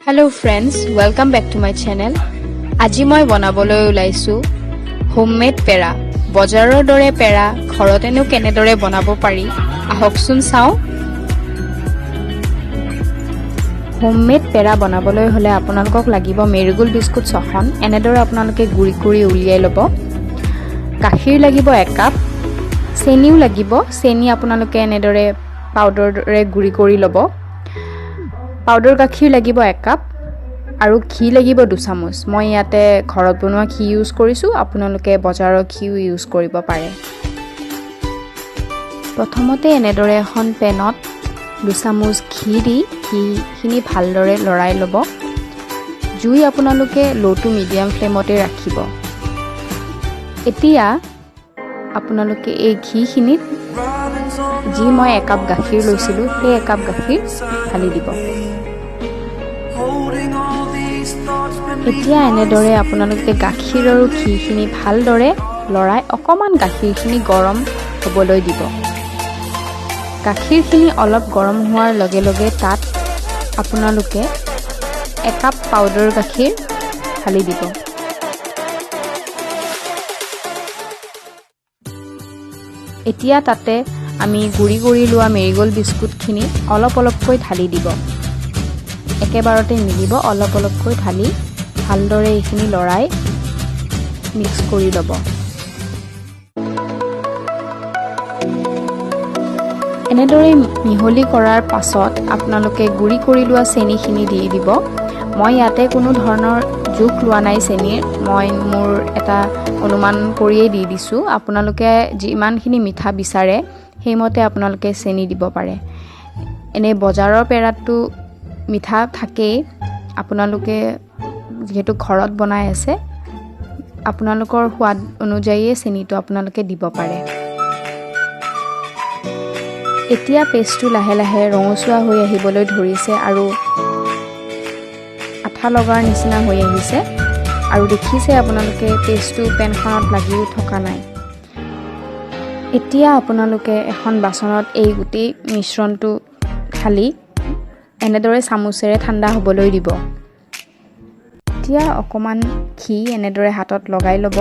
Hello friends, welcome back to my channel. আজি মই বনাবলৈ ওলাইছোঁ হোমমেড পেৰা। বজাৰৰ দৰে পেৰা ঘৰতেনো কেনেদৰে বনাব পাৰি, আহকচোন চাওঁ। হোমমেড পেৰা বনাবলৈ হ'লে আপোনালোকক লাগিব মেৰিগোল্ড বিস্কুট 6খন, এনেদৰে আপোনালোকে গুড়ি কৰি উলিয়াই ল'ব। গাখীৰ লাগিব একাপ, চেনিও লাগিব। চেনি আপোনালোকে এনেদৰে পাউডাৰ দৰে গুড়ি কৰি ল'ব। পাউডাৰ গাখীৰ লাগিব একাপ আৰু ঘি লাগিব 2 চামুচ। মই ইয়াতে ঘৰত বনোৱা ঘি ইউজ কৰিছোঁ, আপোনালোকে বজাৰৰ ঘিও ইউজ কৰিব পাৰে। প্ৰথমতে এনেদৰে এখন পেনত 2 চামুচ ঘি দি ঘিখিনি ভালদৰে লৰাই ল'ব। জুই আপোনালোকে ল' টু মিডিয়াম ফ্লেমতে ৰাখিব। এতিয়া আপোনালোকে এই ঘিখিনিত যি মই একাপ গাখীৰ লৈছিলোঁ, সেই একাপ গাখীৰ ঢালি দিব। এতিয়া এনেদৰে আপোনালোকে গাখীৰ আৰু ঘিখিনি ভালদৰে লৰাই অকণমান গাখীৰখিনি গৰম হ'বলৈ দিব। গাখীৰখিনি অলপ গৰম হোৱাৰ লগে লগে তাত আপোনালোকে একাপ পাউডাৰ গাখীৰ ঢালি দিব। এতিয়া তাতে আমি গুড়ি কৰি লোৱা মেৰিগ'ল্ড বিস্কুটখিনি অলপ অলপকৈ ঢালি দিব। একেবাৰতে নিদিব, অলপ অলপকৈ ঢালি ভালদৰে এইখিনি লৰাই মিক্স কৰি ল'ব। এনেদৰে মিহলি কৰাৰ পাছত আপোনালোকে গুড়ি কৰি লোৱা চেনিখিনি দি দিব। মই ইয়াতে কোনো ধৰণৰ জোখ লোৱা নাই চেনিৰ, মই মোৰ এটা অনুমান কৰিয়েই দি দিছোঁ। আপোনালোকে যিমানখিনি মিঠা বিচাৰে, সেইমতে আপোনালোকে চেনি দিব পাৰে। এনেই বজাৰৰ পেৰাতটো মিঠা থাকেই। আপোনালোকে যিহেতু ঘৰত বনাই আছে, আপোনালোকৰ সোৱাদ অনুযায়ীয়ে চেনিটো আপোনালোকে দিব পাৰে। এতিয়া পেষ্টটো লাহে লাহে ৰঙচুৱা হৈ আহিবলৈ ধৰিছে আৰু আঠা লগাৰ নিচিনা হৈ আহিছে আৰু দেখিছে আপোনালোকে, পেষ্টটো পেনখনত লাগিও থকা নাই। এতিয়া আপোনালোকে এখন বাচনত এই গোটেই মিশ্ৰণটো ঢালি এনেদৰে চামুচেৰে ঠাণ্ডা হ'বলৈ দিব। এতিয়া অকণমান ঘি এনেদৰে হাতত লগাই ল'ব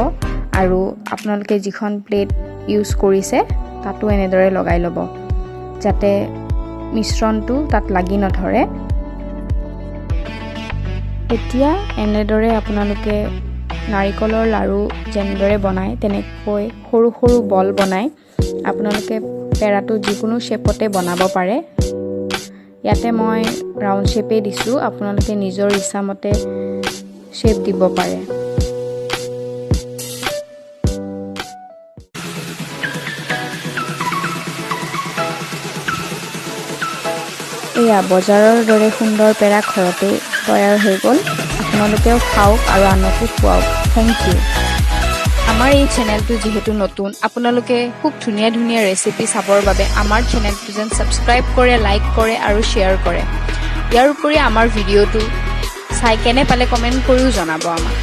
আৰু আপোনালোকে যিখন প্লেট ইউজ কৰিছে, তাতো এনেদৰে লগাই ল'ব, যাতে মিশ্ৰণটো তাত লাগি নধৰে। এতিয়া এনেদৰে আপোনালোকে নাৰিকলৰ লাড়ু যেনেদৰে বনায়, তেনেকৈ সৰু সৰু বল বনাই আপোনালোকে পেৰাটো যিকোনো শ্বেপতে বনাব পাৰে। ইয়াতে মই ৰাউণ্ড শ্বেপেই দিছোঁ, আপোনালোকে নিজৰ ইচ্ছামতে শ্বেপ দিব পাৰে। এয়া বজাৰৰ দৰে সুন্দৰ পেৰা ঘৰতে তৈয়াৰ হৈ গ'ল। আপোনালোকেও খাওক আৰু আনকো খুৱাওক। Thank you. আমাৰ এই চেনেলটো যিহেতু নতুন, আপোনালোকে খুব ধুনীয়া ধুনীয়া ৰেচিপি চাবৰ বাবে আমাৰ চেনেলটো যেন ছাবস্ক্ৰাইব কৰে, লাইক কৰে আৰু শ্বেয়াৰ কৰে। ইয়াৰ উপৰি আমাৰ ভিডিঅ'টো চাই কেনে পালে কমেণ্ট কৰিও জনাব আমাক।